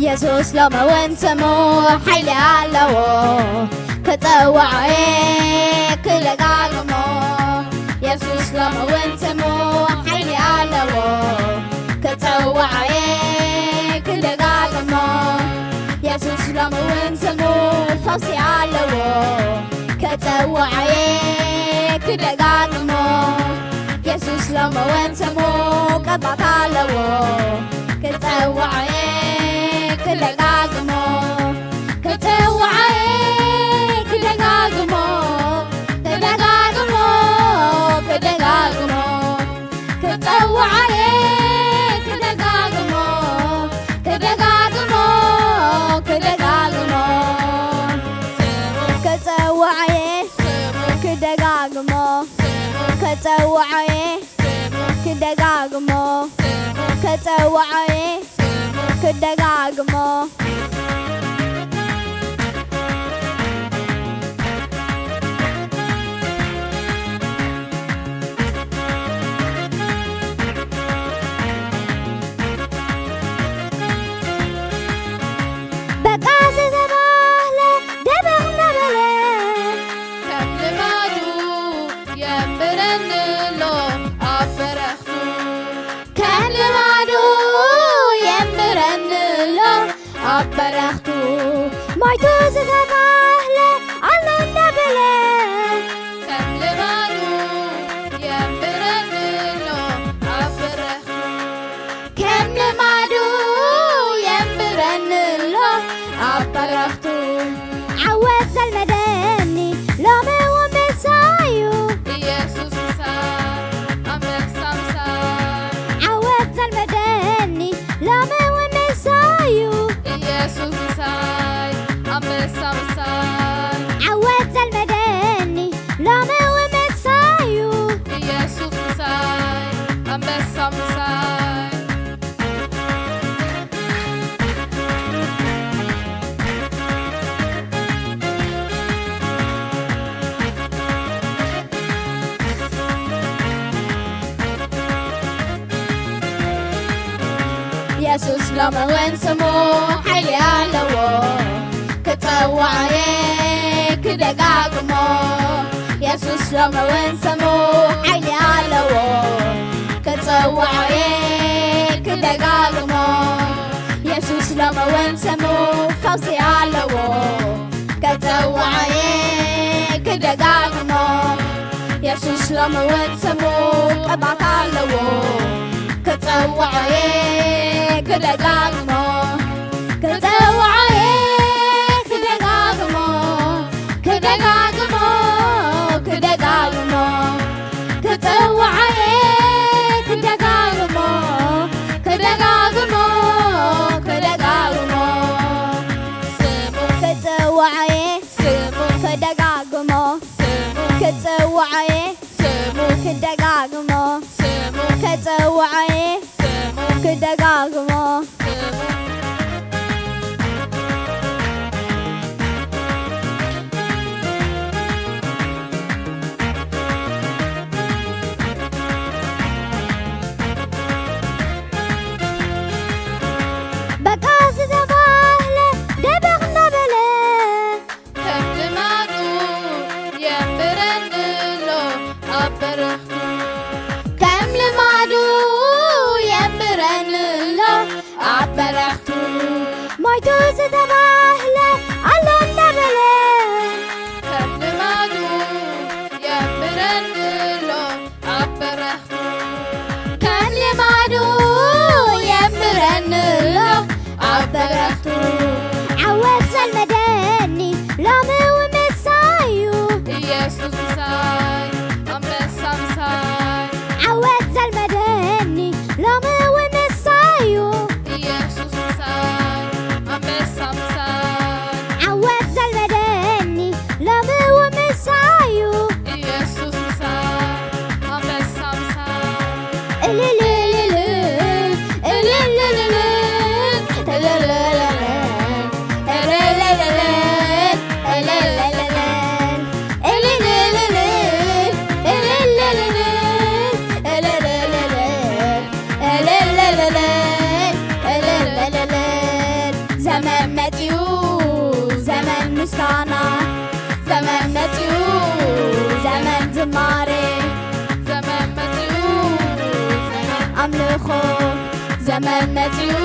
የሱስ ሎሚ እውን ስሙ ሓይሊ ኣለዎ፣ ክጸውዖ እየ ክደጋግሞ። የሱስ ሎሚ እውን ስሙ ሓይሊ ኣለዎ፣ ክጸውዖ እየ ክደጋግሞ። የሱስ ሎሚ እውን ስሙ ፈውሲ ኣለዎ፣ ክጸውዖ እየ ክደጋግሞ። የሱስ ሎሚ እውን ስሙ ቅብኣት ኣለዎ፣ ክጸውዖ እየ ክደጋግሞ። ክጸውዖ እየ ክደጋግሞ፣ ክደጋግሞ፣ ክደጋግሞ። ክጸውዖ እየ ክደጋግሞ፣ ክደጋግሞ፣ ክደጋግሞ። ክጸውዖ እየ ክደጋግሞ፣ ክጸውዖ እየ ክደጋግሞ፣ ክጸውዖ እየ ክደጋግሞ። በቃ ዝተባህለ ደበቕ እንዳበለ ከም ልማዱ የንብረኒ ኣሎ ኣብ በረኽቱ። ከም ልማዱ የንብረኒ ኣሎ ኣብ በረኽቱ። ሞይቱ ዝተባህለ ኣሎ እንዳበለ ከም ልማዱ የንብረኒ ኣሎ ኣብ በረኽቱ። ከም ልማዱ የንብረኒ ኣሎ ኣብ በረኽቱ። ዓወት ዘልመደኒ ሎሚ እውን ምሳዩ። ኢየሱስ ምሳይ፣ ኣንበሳ ምሳይ። ዓወት ዘልመደኒ ሎሚ እውን ምሳዩ። ኢየሱስ ምሳይ፣ ኣንበሳ ምሳይ። ዓወት ዘልመደኒ ሎሚ እውን ምሳዩ። ኢየሱስ ምሳይ፣ ኣንበሳ ምሳይ። የሱስ ሎሚ እውን ስሙ ሓይሊ ኣለዎ፣ ክጸውዖ እየ ክደጋግሞ። የሱስ ሎሚ እውን ስሙ ሓይሊ ኣለዎ፣ ክጸውዖ እየ ክደጋግሞ። የሱስ ሎሚ እውን ስሙ ፈውሲ ኣለዎ፣ ክጸውዖ እየ ክደጋግሞ። የሱስ ሎሚ እውን ስሙ ቅብኣት ኣለዎ፣ ክጸውዖ እየ ክደጋግሞ። ክጸውዖ እየ ክደጋግሞ፣ ክደጋግሞ፣ ክደጋግሞ። ክጸውዖ እየ ክደጋግሞ፣ ክደጋግሞ፣ ክደጋግሞ። ስሙ ክጸውዖ እየ ስሙ ክደጋግሞ፣ ስሙ ክጸውዖ እየ ስሙ ክደጋግሞ፣ ስሙ ክጸውዖ እየ ስሙ ክደጋግሞ። ስሙ በቃ ዝተባህለ ደበኽ እንዳበለ ከም ልማዱ የንብረኒ ኣሎ ኣብ በረኽቱ። ከም ልማዱ የንብረኒ ኣሎ ኣብ በረኽቱ። ሞይቱ ዝተባህለ ኣሎ እንዳበለ ከም ልማዱ የንብረኒ ኣሎ ኣብ በረኽቱ። ከም ልማዱ የንብረኒ ኣሎ ኣብ በረኽቱ። ዓወት ዘልመደኒ ሎሚ እውን ምሳዩ። ኢየሱስ ምሳይ፣ ኣንበሳ ምሳይ። ዓወት ዘልመደኒ ሎሚ እውን ምሳዩ። ኢየሱስ ምሳይ፣ ኣንበሳ ምሳይ። መጺኡ ዘመን ምስጋና፣ ዘመን መጺኡ ዘመን ዝማሬ፣ ዘመን መጺኡ ዘመን ኣምልኾ፣ ዘመን መጺኡ